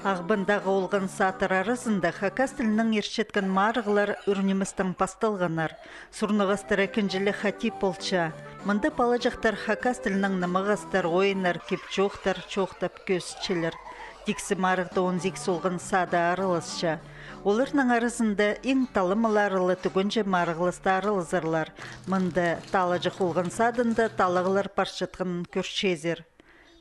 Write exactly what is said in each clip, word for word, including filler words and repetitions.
Ағбандағы олған садтар аразында хакас тілінең иртчеткен марығлар ӱр ниместең пасталғаннар. Сурнағастар ікінҷіліг хати полча. Мында палаҷахтар хакас тілінең нымағастар, ойыннар, кип-чоохтар чоохтап кӧзітчелер. Тиксі марығда он сигіс олған сады араласча. Оларның аразында иң таламалары ла тӱгенҷе марығласта аралазарлар. Мында, Таалаҷах олған садында, талағлар парчатханын кӧрчезер.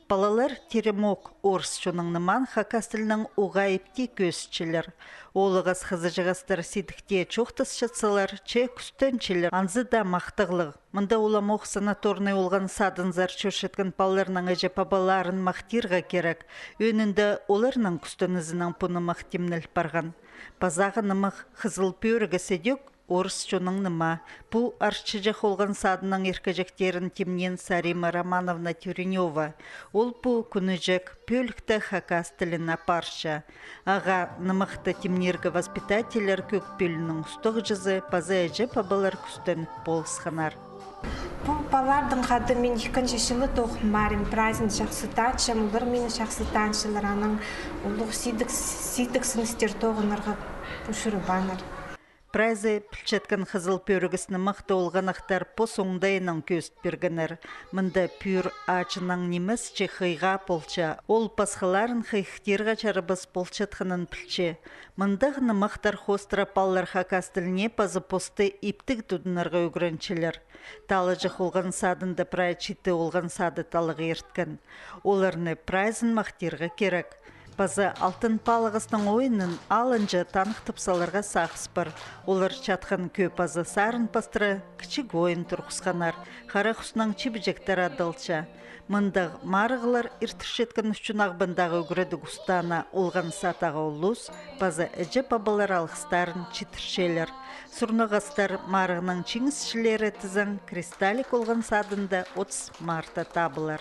Палалар «Теремок» орыс чонның нымаан хакас тілінең уғаа ипти кӧзітчелер. Оолағас-хызыҷағастар сидікте чоохтасчатсалар, че кӱстенчелер, анзы даа махтағлығ. Мында уламох санаторный олған садынзар чӧрчеткен палаларның іҷе-пабаларын махтирға кирек. Ӧӧнінде оларның кӱстенізінең пу нымах тимнел парған. Пазағы нымах «Хызыл пӧрігіс» ідӧк орыс чонның нымаа. Пу Арчаҷах олған садының иркеҷектерін тимнеен Сарима Романовна Тюренева. Ол пу кӱнніҷек пӧлікті хакас тілін апарча. Ағаа нымахты тимнирге воспитательлер, кӧг пӧлиинің устағҷызы паза іҷе-пабалар кӱстеніп полысханнар. Пу палаларның хада мин ікінҷі чылы тоғын парим, прайзын чахсы танчам, олар мині чахсы танчалар, анаң улуғ сидік, сидік сыныстер тоғынарға пушырыбаннар. Прайзы пілчеткен «Хызыл пӧрігіс» нымахты олғаннахтар пос оңдайынаң кӧзіт пиргеннер. Мында пӱӱр ачынаң нимес, че хыйға полча. Ол пасхаларын хыйыхтирға чарабас полчатханын пілче. Мындағы нымахтар хоостыра палалар хакас тіліне паза посты иптіг тудынарға ӱгренчелер. Таалаҷах олған садында прай читі олған сады таллағ ирткен. Оларны прайзын махтирға кирек. Паза «Алтын палығыстың» ойынын алынҷа таныхтап саларға сағыс пар. Олар чатхан кӧ паза сарын пастыра кічіг ойын турғысханнар. Хара хуснаң чибіҷектер адалча. Мындағ марығлар иртірчеткен ӱчӱн Ағбандағы ӱгредіг устана, олған садтағы улус паза іҷе-пабалар алғыстарын читірчелер. Сурнағастар марығның чиңісчілері тізең «Кристаллик» олған садында отыс мартта табылар.